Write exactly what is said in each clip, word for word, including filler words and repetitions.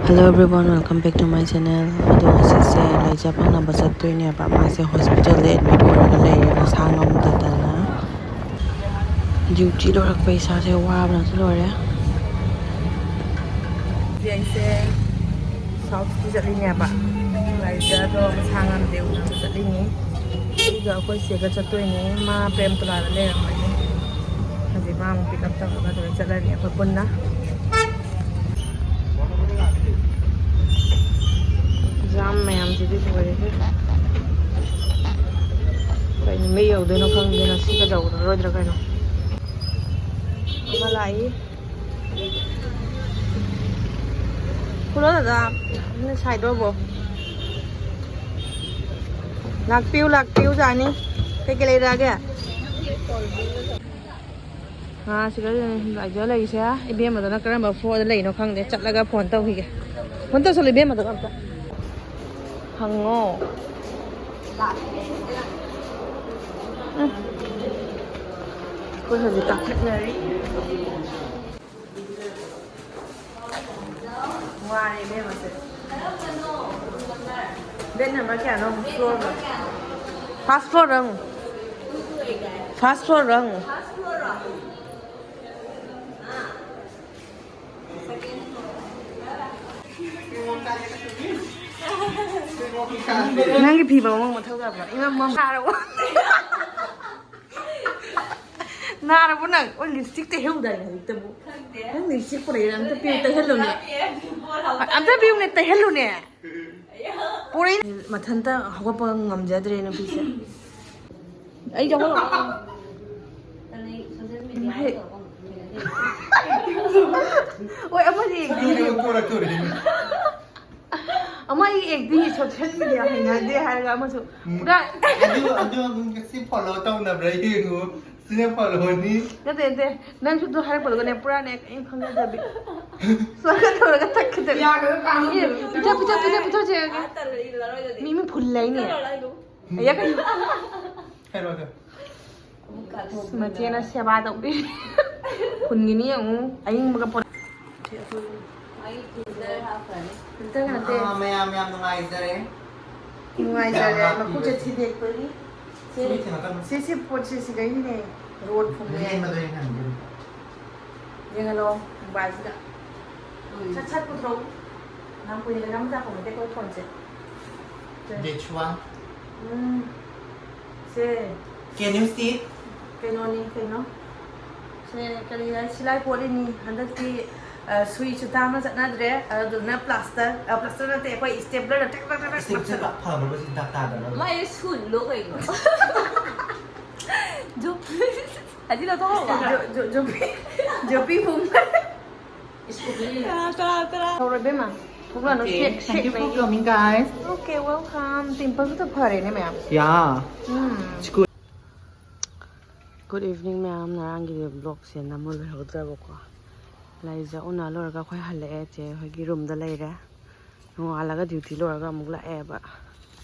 Hello everyone, welcome back to my channel. ꯑꯗꯣ ꯉꯁꯤꯁꯦ ꯂꯥꯏꯖꯥ ꯐꯪꯅꯕ ꯆꯠꯇꯣꯏꯅꯦꯕ꯫ ꯃꯥꯁꯦ ꯍꯣꯁꯄꯤꯇꯥꯜꯗ ꯑꯦꯗꯃꯤꯠ ꯑꯣꯏꯔꯒ ꯂꯩꯔꯦ, ꯃꯁꯥ ꯉꯝꯗꯗꯅ꯫ ꯗ꯭ꯌꯨꯇꯤ ꯂꯣꯏꯔꯛꯄ ꯏꯁꯥꯁꯦ ꯋꯥꯕꯅꯁꯨ ꯂꯣꯏꯔꯦ꯫ ꯍꯧꯖꯤꯛ ꯑꯩꯁꯦ ꯁꯥꯎꯠꯀꯤ ꯆꯠꯂꯤꯅꯦꯕ꯫ ꯂꯥꯏꯖꯥꯗꯣ ꯃꯁꯥ ꯉꯝꯗꯦ, ꯎꯅꯕ ꯆꯠꯂꯤꯅꯤ꯫ ꯑꯗꯨꯒ ꯑꯩꯈꯣꯏ ꯆꯦꯒ ꯆꯠꯇꯣꯏꯅꯦ꯫ ꯃꯥ ꯄ꯭ꯔꯦꯝ ꯇꯨꯂꯥꯗ ꯂꯩꯔꯝꯃꯅꯤ꯫ ꯍꯧꯖꯤꯛ ꯃꯥ ꯑꯃꯨꯛ ꯄꯤꯛ ꯑꯞ ꯇꯧꯔꯒ ꯑꯗꯨꯃꯥꯏꯅ ꯆꯠꯂꯅꯤ ꯑꯩꯈꯣꯏ ꯄꯨꯟꯅ꯫ ꯖꯥꯝ ꯃꯌꯥꯝꯁꯤꯗꯤ ꯂꯣꯏꯔꯦꯍꯦ꯫ ꯀꯩ ꯅꯨꯃꯤꯠ ꯌꯧꯗꯣꯏꯅꯣ ꯈꯪꯗꯦ, ꯉꯁꯤ ꯀꯩꯗꯧꯔꯔꯣꯏꯗ꯭ꯔꯥ ꯀꯩꯅꯣ꯫ ꯑꯃ ꯂꯥꯛꯏ꯫ ꯈꯨꯂꯣ ꯗꯗꯥ, ꯅꯣꯏ ꯁꯥꯏꯗꯣ ꯕꯣ꯫ ꯂꯥꯛꯄꯤꯌꯨ, ꯂꯥꯛꯄꯤꯌꯨ, ꯖꯥꯅꯤ꯫ ꯀꯩꯀꯩ ꯂꯩꯔꯛꯑꯒꯦ? ꯉꯥ ꯁꯤꯗ ꯂꯩꯖ ꯂꯩꯔꯤꯁꯦ꯫ ꯏꯕꯦꯝꯃꯗꯨꯅ ꯀꯔꯝꯕ ꯐ꯭ꯂꯣꯔꯗ ꯂꯩꯅꯣ ꯈꯪꯗꯦ꯫ ꯆꯠꯂꯒ ꯐꯣꯟ ꯇꯧꯈꯤꯒꯦ꯫ ꯐꯣꯟ ꯇꯧꯁꯜꯂꯨ ꯏꯕꯦꯝꯃꯗꯨꯒ ꯑꯝꯇ꯫ ꯍꯪꯉꯣ꯫ ꯎꯝ꯫ ꯑꯩꯈꯣꯏ ꯍꯧꯖꯤꯛ ꯀꯥꯈꯠꯅꯔꯤ꯫ ꯋꯥꯔꯦ ꯏꯕꯦꯝꯃꯁꯦ꯫ ꯕꯦꯠ ꯅꯝꯕꯔ ꯀꯌꯥꯅꯣ? ꯐ꯭ꯂꯣꯔ? ꯐꯥꯔꯁ ꯐ꯭ꯂꯣꯔ ꯔꯪ? ꯐꯥꯔꯁ ꯐ꯭ꯂꯣꯔ ꯔꯪ? ꯅꯪꯒꯤ ꯐꯤ ꯃꯃꯜ ꯃꯊꯧ ꯇꯥꯕ꯭ꯔꯣ? ꯏꯃꯥ, ꯃꯃꯥ ꯅꯥꯔꯕꯣ? ꯅꯥꯔꯕꯣ ꯅꯪ? ꯑꯣ, ꯂꯤꯞꯁꯇꯤꯛ ꯇꯩꯍꯧꯗꯥꯏꯅꯦ ꯍꯧꯖꯤꯛꯇꯕꯨ? ꯅꯪ ꯂꯤꯞꯁꯇꯤꯛ ꯄꯨꯔꯛꯏꯔꯥ? ꯑꯝꯇ ꯄꯤꯌꯨ, ꯇꯩꯍꯜꯂꯨꯅꯦ꯫ ꯑꯝꯇ ꯄꯤꯌꯨꯅꯦ, ꯇꯩꯍꯜꯂꯨꯅꯦ꯫ ꯄꯨꯔꯛꯏ-, ꯃꯊꯟꯇ ꯍꯧꯒꯠꯄ ꯉꯝꯖꯗ꯭ꯔꯦ ꯅꯨꯄꯤꯁꯦ꯫ ꯑꯩ ꯌꯥꯎꯍꯜꯂꯛꯑꯣ꯫ ꯍꯩ꯫ ꯍꯣꯏ, ꯑꯃꯗꯤ ꯌꯦꯡꯕꯤꯌꯨ꯫ ꯑꯃ ꯑꯩ ꯑꯦꯛꯇꯤꯡꯒꯤ ꯁꯣꯁꯦꯜ ꯃꯤꯗꯤꯌꯥ ꯍꯩꯅꯗꯦ ꯍꯥꯏꯔꯒ ꯑꯃꯁꯨ ꯎꯝ꯫ ꯄꯨꯔꯥ ꯑꯗꯨ, ꯑꯗꯨ ꯁꯤ ꯐꯣꯂꯣ ꯇꯧꯅꯕ꯭ꯔꯥ ꯌꯦꯡꯉꯨ꯫ ꯁꯤꯅ ꯐꯣꯂꯣꯅꯤ꯫ ꯅꯠꯇꯦ, ꯅꯠꯇꯦ꯫ ꯅꯪꯁꯨ ꯑꯗꯨ ꯍꯥꯏꯔꯛꯄꯗꯨꯒꯅꯦ, ꯄꯨꯔꯥꯅꯦ ꯀꯔꯤꯝ ꯈꯪꯅꯗꯕꯤ꯫ ꯁ꯭ꯋꯥꯏꯒ ꯇꯧꯔꯒ ꯊꯛꯈꯤꯗꯕꯤ꯫ ꯌꯥꯒꯗꯣ ꯀꯥꯡ ꯑꯦ, ꯄꯤꯊꯛ, ꯄꯤꯊꯛ, ꯄꯤꯊꯛ, ꯄꯤꯊꯛꯁꯦ꯫ ꯃꯤ, ꯃꯤ ꯐꯨꯜ ꯂꯩꯅꯦ꯫ ꯑꯌꯥ, ꯀꯩꯅꯣ? ꯍꯥꯏꯔꯣ, ꯍꯥꯏꯔꯣ꯫ ꯃꯆꯦꯅ ꯁꯦꯕꯥ ꯇꯧꯕꯤ꯫ ꯐꯨꯟꯒꯤꯅꯤ ꯌꯦꯡꯉꯨ, ꯑꯌꯤꯡꯕꯒ ꯄꯣꯠ-, ꯅꯠꯇꯦ꯫ ꯑꯥ, ꯃꯌꯥꯝ ꯌꯥꯝ ꯅꯨꯡꯉꯥꯏꯖꯔꯦ꯫ ꯅꯨꯡꯉꯥꯏꯖꯔꯦ꯫ ꯌꯥꯝ ꯃꯈꯨꯠꯁꯦ ꯍꯥꯞꯄꯤꯕꯁꯦ꯫ ꯊꯤꯗꯦꯛꯄꯒꯤ꯫ ꯁꯤ, ꯁꯤ ꯊꯦꯡꯉꯛꯀꯅꯨ꯫ ꯁꯤ, ꯁꯤ ꯄꯣꯠꯁꯦ ꯁꯤꯗꯩꯅꯤꯅꯦ꯫ ꯔꯣꯠ ꯐꯨꯝꯃꯦ꯫ ꯂꯦꯡꯕꯗꯣ ꯑꯩꯅ ꯍꯪꯒꯦ꯫ ꯌꯦꯡꯍꯜꯂꯣ, ꯃꯣꯕꯥꯏꯜꯁꯤꯗ꯫ ꯎꯝ꯫ ꯁꯠ ꯁꯠ ꯄꯨꯊꯣꯔꯛꯎ꯫ ꯌꯥꯝ ꯀꯨꯏꯅ ꯀꯩꯅꯣꯝ ꯆꯥꯛꯄ ꯅꯠꯇꯦꯀꯣ ꯐꯣꯟꯁꯦ꯫ Which one? Um. Say. Can you see? ꯀꯩꯅꯣꯅꯤ, ꯀꯩꯅꯣ? ꯁꯦ, ꯀꯔꯤ ꯍꯥꯏ, ꯁꯤꯂꯥꯏ ꯄꯣꯠꯂꯤꯅꯤ꯫ ꯍꯟꯗꯛꯇꯤ, ꯑ, ꯁꯨꯏꯁꯨ ꯇꯥꯡꯅ ꯆꯠꯅꯗ꯭ꯔꯦ, ꯑꯗꯨꯗꯨꯅ ꯄ꯭ꯂꯥꯁꯇꯔ, ꯑ, ꯄ꯭ꯂꯥꯁꯇꯔ ꯅꯠꯇꯦ, ꯑꯩꯈꯣꯏ ꯏꯁꯇꯦꯄ꯭ꯂꯔꯗ ꯇꯦꯛ ꯇꯦꯛ ꯇꯦꯛ ꯇꯦꯛ ꯏꯁꯇꯦꯄ꯭ꯂꯔ ꯅꯞꯁꯜꯂꯣ꯫ ꯐꯕ꯭ꯔꯕ ꯁꯤ ꯗꯥꯛ ꯇꯥꯗꯅꯕ? ꯃꯥꯏꯁꯦ ꯁꯨꯜꯂꯣ ꯀꯩꯅꯣ? ꯖꯣ-, ꯑꯁꯤ ꯂꯧꯊꯣꯛꯈ꯭ꯔꯕ? ꯖꯣ-, ꯖꯣ-, ꯖꯣꯄꯤ, ꯖꯣꯄꯤ ꯍꯨꯝ꯫ ꯇꯔꯥ, ꯇꯔꯥ, ꯇꯔꯥ꯫ ꯇꯧꯔꯣ, ꯏꯕꯦꯝꯃ꯫ ꯊꯣꯛꯂꯛꯑꯅꯨ, Okay, shake, thank shake you for ꯂꯩꯌꯦ꯫ Coming, guys. Okay, welcome. Dimpleꯁꯨ ꯐꯔꯦꯅꯦ, ꯃꯌꯥꯝ꯫ Yeah. Um. It's good. Good evening, ꯃꯌꯥꯝ꯫ ꯉꯔꯥꯡꯒꯤ vlogꯁꯦ ꯅꯝꯕ ꯂꯣꯏꯍꯧꯗ꯭ꯔꯕꯀꯣ꯫ ꯂꯥꯏꯖ ꯎꯅ ꯂꯣꯏꯔꯒ ꯑꯩꯈꯣꯏ ꯍꯜꯂꯛꯑꯦ꯫ ꯆꯦ ꯍꯣꯏꯒꯤ roomꯗ ꯂꯩꯔꯦ꯫ ꯅꯣꯡꯉꯥꯜꯂꯒ duty ꯂꯣꯏꯔꯒ ꯑꯃꯨꯛ ꯂꯥꯛꯑꯦꯕ꯫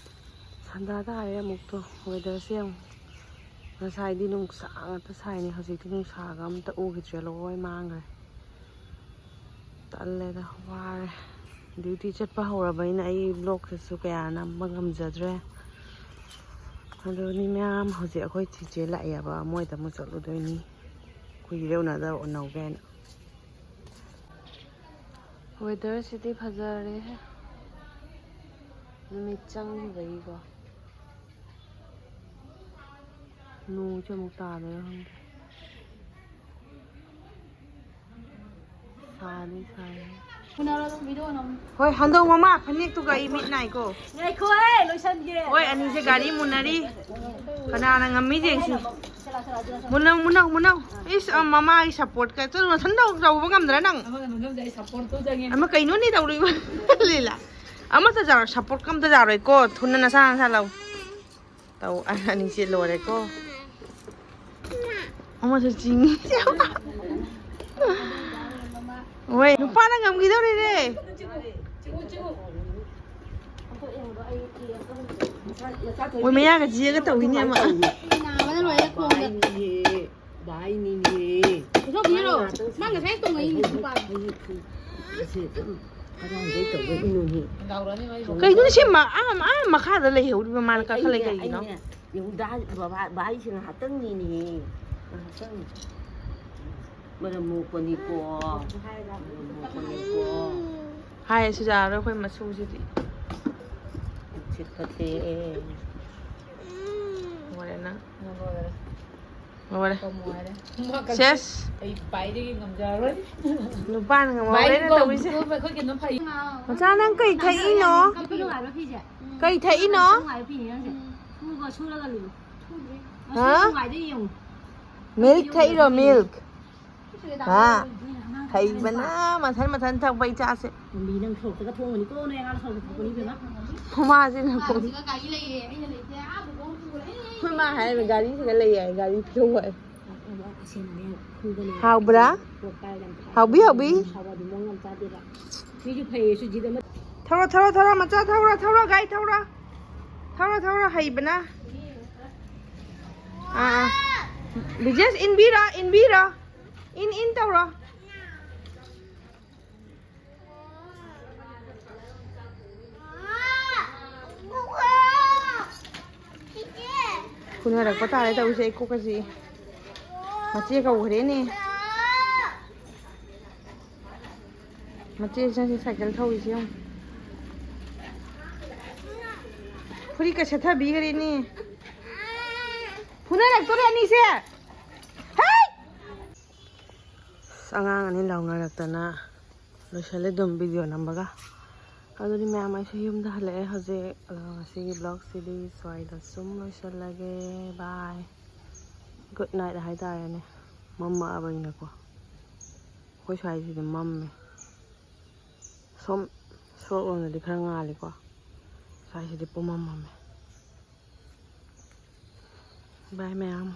ꯁꯟꯗꯥ ꯇꯥꯔꯦ ꯑꯃꯨꯛꯇꯣ꯫ Weatherꯁꯦ ꯌꯦꯡꯉꯨ꯫ ꯉꯁꯥꯏꯗꯤ ꯅꯨꯡꯁꯥ ꯉꯥꯛꯇ ꯁꯥꯏꯅꯦ, ꯍꯧꯖꯤꯛꯇꯤ ꯅꯨꯡꯁꯥꯒ ꯑꯝꯇ ꯎꯈꯤꯗ꯭ꯔꯦ, ꯂꯣꯏ ꯃꯥꯡꯈ꯭ꯔꯦ꯫ ꯇꯜꯂꯦꯗ, ꯋꯥꯔꯦ꯫ Duty ꯆꯠꯄ ꯍꯧꯔꯕꯅꯤꯅ ꯑꯩ vlogꯁꯤꯁꯨ ꯀꯌꯥ ꯅꯝꯕ ꯉꯝꯖꯗ꯭ꯔꯦ꯫ ꯑꯗꯨꯅꯤ ꯃꯌꯥꯝ, ꯍꯧꯖꯤꯛ ꯑꯩꯈꯣꯏ ꯆꯤꯆꯦ ꯂꯥꯛꯑꯦꯕ, ꯃꯣꯏꯗ ꯑꯃꯨꯛ ꯆꯠꯂꯨꯗꯣꯏꯅꯤ꯫ ꯀꯨꯏꯔꯦ ꯎꯅꯗꯕ, ꯎꯅꯧꯒꯦ ꯍꯥꯏꯅ꯫ Weatherꯁꯤꯗꯤ ꯐꯖꯔꯦꯍꯦ, ꯅꯨꯃꯤꯠ ꯆꯪꯈꯤꯕꯒꯤꯀꯣ꯫ ꯅꯣꯡꯁꯦ ꯑꯃꯨꯛ ꯇꯥꯗꯣꯏꯔꯥ ꯈꯪꯗꯦ꯫ ꯁꯥꯗꯤ ꯁꯥꯏ꯫ ꯍꯣꯏ, ꯍꯟꯗꯧ ꯃꯃꯥ ꯐꯅꯦꯛꯇꯨꯒ ꯑꯩ ꯃꯤꯠ ꯅꯥꯏꯀꯣ꯫ ꯉꯥꯏꯈꯣꯍꯦ, ꯂꯣꯏꯁꯟꯒꯦ꯫ ꯍꯣꯏ, ꯑꯅꯤꯁꯦ ꯒꯥꯔꯤ ꯃꯨꯟꯅꯔꯤ꯫ ꯀꯅꯥꯅ ꯉꯝꯃꯤ ꯌꯦꯡꯁꯤ꯫ ꯃꯨꯟꯅꯧ, ꯃꯨꯟꯅꯧ, ꯃꯨꯟꯅꯧ꯫ ꯏꯁ, ꯑ, ꯃꯃꯥꯒꯤ supportꯀ ꯆꯠꯂꯨ, ꯅꯊꯟꯗ ꯇꯧꯕ ꯉꯝꯗ꯭ꯔꯥ ꯅꯪ? ꯑꯃꯅ ꯃꯅꯨꯡꯗ ꯑꯩ supportꯇꯨ ꯆꯪꯉꯦ꯫ ꯑꯃ ꯀꯩꯅꯣꯅꯦ ꯇꯧꯔꯤꯕ? ꯂꯤꯂꯥ꯫ ꯑꯃꯠꯇ ꯌꯥꯔꯣꯏ, supportꯀ ꯑꯝꯇ ꯌꯥꯔꯣꯏꯀꯣ꯫ ꯊꯨꯅ ꯅꯁꯥ ꯅꯁꯥ ꯂꯧ꯫ ꯇꯧ, ꯑ-, ꯑꯅꯤꯁꯦ ꯂꯣꯏꯔꯦꯀꯣ꯫ ꯑꯃꯁꯨ ꯆꯤꯡꯉꯤ꯫ ꯍꯣꯏ, ꯅꯨꯄꯥꯅ ꯉꯝꯈꯤꯗꯧꯔꯤꯅꯦ꯫ ꯃꯣꯏ ꯃꯌꯥꯒ ꯆꯤꯛꯑꯒ ꯇꯧꯋꯤꯅꯦ ꯑꯃ꯫ ꯅꯥꯕꯅ ꯂꯣꯏꯔꯦ ꯈꯣꯡꯗ꯫ ꯚꯥꯏꯅꯤꯅꯦ꯫ ꯄꯨꯊꯣꯛꯄꯤꯔꯣ꯫ ꯃꯥ ꯉꯁꯥꯏ ꯇꯣꯡꯉꯛꯏꯅꯤ ꯅꯨꯄꯥ꯫ ꯑꯁꯤ ꯑꯗꯨꯝ ꯀꯗꯥꯏꯗꯩ ꯇꯧꯔꯛꯏꯅꯣꯍꯦ? ꯂꯥꯎꯔꯅꯤ ꯃꯩ ꯀꯩꯅꯣ ꯁꯤ ꯃ- ꯑꯥ ꯑꯥ ꯃꯈꯥꯗ ꯂꯩꯍꯧꯔꯤꯕ ꯃꯥꯅ ꯀꯥꯈꯠꯂꯛꯏ ꯑꯩꯅꯦ ꯀꯩꯒꯤꯅꯣ? ꯑꯩꯅꯦ ꯌꯦꯡꯉꯨꯗ ꯕꯕꯥ ꯚꯥꯏꯁꯦ ꯉꯥꯏꯍꯥꯛꯇꯪꯅꯤꯅꯦꯍꯦ꯫ ꯉꯥꯏꯍꯥꯛꯇꯪ꯫ ꯃꯔꯝ ꯃꯣꯛꯄꯅꯤꯀꯣ꯫ ꯃꯔꯝ ꯃꯣꯛꯄꯅꯤꯀꯣ꯫ ꯍꯥꯏ ꯁꯨꯖꯥꯔꯣꯏ ꯑꯩꯈꯣꯏ ꯃꯁꯨꯁꯤꯗꯤ꯫ ꯅꯨꯡꯁꯤꯠ ꯐꯠꯇꯦ꯫ ꯂꯣꯏꯔꯦ ꯅꯪ꯫ ꯂꯣꯏꯔꯦ꯫ ꯂꯣꯏꯔꯦ꯫ ꯀꯝꯃꯣ ꯍꯥꯏꯔꯦ꯫ ꯁꯦꯁ꯫ ꯑꯩ ꯄꯥꯏꯗꯒꯤ ꯉꯝꯖꯔꯔꯣꯏ꯫ ꯅꯨꯄꯥꯅ ꯉꯝꯍꯧꯔꯦꯅ ꯇꯧꯔꯤꯁꯦ꯫ ꯑꯩꯈꯣꯏ ꯀꯩꯅꯣ ꯐꯩ꯫ ꯃꯆꯥ ꯅꯪ ꯀꯩ ꯊꯛꯏꯅꯣ? ꯅꯨꯡꯉꯥꯏꯕ ꯐꯤꯁꯦ꯫ ꯀꯩ ꯊꯛꯏꯅꯣ? ꯅꯨꯡꯉꯥꯏꯕ ꯐꯤꯅꯦ ꯅꯪꯁꯦ꯫ ꯁꯨꯔꯒ ꯁꯨꯔꯒ ꯂꯨꯔꯣ꯫ ꯍꯥ? ꯅꯨꯡꯉꯥꯏꯗꯣ ꯌꯦꯡꯉꯨ꯫ ꯃꯤꯜꯛ ꯊꯛꯏꯔꯣ ꯃꯤꯜꯛ? ꯍꯥ? ꯍꯩꯕꯅ ꯃꯊꯟ ꯃꯊꯟ ꯊꯛꯄ ꯏꯆꯥꯁꯦ꯫ ꯃꯤ ꯅꯪ ꯁꯣꯔꯣꯛꯇꯒ ꯊꯣꯡꯕꯅꯤꯀꯣ ꯅꯣꯏ ꯑꯉꯥꯡ ꯁꯣꯔꯣꯛꯇ ꯊꯣꯛꯄꯅꯤ ꯏꯕꯦꯝꯃ꯫ ꯃꯃꯥꯁꯤꯅ ꯀꯣ- ꯁꯤꯒ ꯒꯥꯔꯤ ꯂꯩꯌꯦ ꯑꯩꯅ ꯂꯩꯇꯦ ꯑꯥ ꯕꯨꯕꯣꯛ ꯄꯨꯔꯦ꯫ ꯑꯩꯈꯣꯏ ꯃꯥ ꯍꯥꯏꯔꯤꯕ ꯒꯥꯔꯤꯁꯤꯗ ꯂꯩ ꯍꯥꯏ ꯒꯥꯔꯤ ꯄꯤꯊꯣꯛ ꯍꯥꯏ꯫ ꯑꯁꯦꯡꯕꯅꯦ ꯈꯨꯗꯅꯦ꯫ ꯍꯥꯎꯕ꯭ꯔꯥ? ꯄꯣꯠ ꯄꯥꯏꯔꯒ ꯌꯥꯝ ꯊꯥꯏ꯫ ꯍꯥꯎꯕꯤ ꯍꯥꯎꯕꯤ꯫ ꯍꯥꯎꯕꯗꯤ ꯃꯑꯣꯡ ꯌꯥꯝ ꯆꯥꯗꯦꯕ꯫ ꯃꯤꯁꯨ ꯐꯩꯌꯦ ꯁꯨꯖꯤꯠ ꯑꯃ꯫ ꯊꯧꯔꯣ ꯊꯧꯔꯣ ꯊꯧꯔꯣ ꯃꯆꯥ ꯊꯧꯔꯣ ꯊꯧꯔꯣ ꯒꯥꯔꯤ ꯊꯧꯔꯣ꯫ ꯊꯧꯔꯣ ꯊꯧꯔꯣ ꯍꯩꯕꯅ꯫ ꯑꯥ ꯑꯥ꯫ ꯕꯤꯖꯦꯁ ꯏꯟꯕꯤꯔꯣ ꯏꯟꯕꯤꯔꯣ꯫ ꯏꯟ ꯏꯟ ꯇꯧꯔꯣ꯫ ꯐꯨꯅꯔꯛꯄ ꯇꯥꯔꯦ ꯇꯧꯔꯤꯁꯦ ꯑꯩ ꯀꯣꯛꯀꯁꯤ꯫ ꯃꯆꯦ ꯀꯧꯈ꯭ꯔꯦꯅꯦ꯫ ꯃꯆꯦ ꯏꯆꯟꯁꯦ ꯁꯥꯏꯀꯜ ꯊꯧꯔꯤꯁꯦ ꯌꯦꯡꯉꯨ꯫ ꯐꯨꯔꯤꯠꯀ ꯁꯦꯠꯊꯕꯤꯈ꯭ꯔꯦꯅꯦ꯫ ꯐꯨꯅꯔꯛꯇꯣꯔꯦ ꯑꯅꯤꯁꯦ꯫ ꯍꯩ! ꯑꯁ, ꯑꯉꯥꯡ ꯑꯅꯤ ꯂꯥꯎꯅꯔꯛꯇꯅ ꯂꯣꯏꯁꯜꯂꯦ ꯑꯗꯨꯝ ꯚꯤꯗꯤꯑꯣ ꯅꯝꯕꯒ꯫ ꯑꯗꯨꯗꯤ ꯃꯌꯥꯝ ꯑꯩꯁꯨ ꯌꯨꯝꯗ ꯍꯜꯂꯛꯑꯦ ꯍꯧꯖꯤꯛ꯫ ꯑꯗꯣ ꯉꯁꯤꯒꯤ ꯕ꯭ꯂꯣꯒꯁꯤꯗꯤ ꯁ꯭ꯋꯥꯏꯗ ꯁꯨꯝ ꯂꯣꯏꯁꯜꯂꯒꯦ꯫ ꯕꯥꯏ꯫ ꯒꯨꯗ ꯅꯥꯏꯠ ꯍꯥꯏꯇꯥꯔꯦꯅꯦ꯫ ꯃꯝꯃꯛꯑꯕꯅꯤꯅꯀꯣ꯫ ꯑꯩꯈꯣꯏ ꯁ꯭ꯋꯥꯏꯁꯤꯗꯤ ꯃꯝꯃꯦ꯫ ꯁꯣꯝ ꯁꯣꯔꯣꯛ ꯂꯣꯝꯗꯗꯤ ꯈꯔ ꯉꯥꯜꯂꯤꯀꯣ꯫ ꯁ꯭ꯋꯥꯏꯁꯤꯗꯤ ꯄꯨꯝꯃꯝ ꯃꯝꯃꯦ꯫ ꯕꯥꯏ ꯃꯌꯥꯝ꯫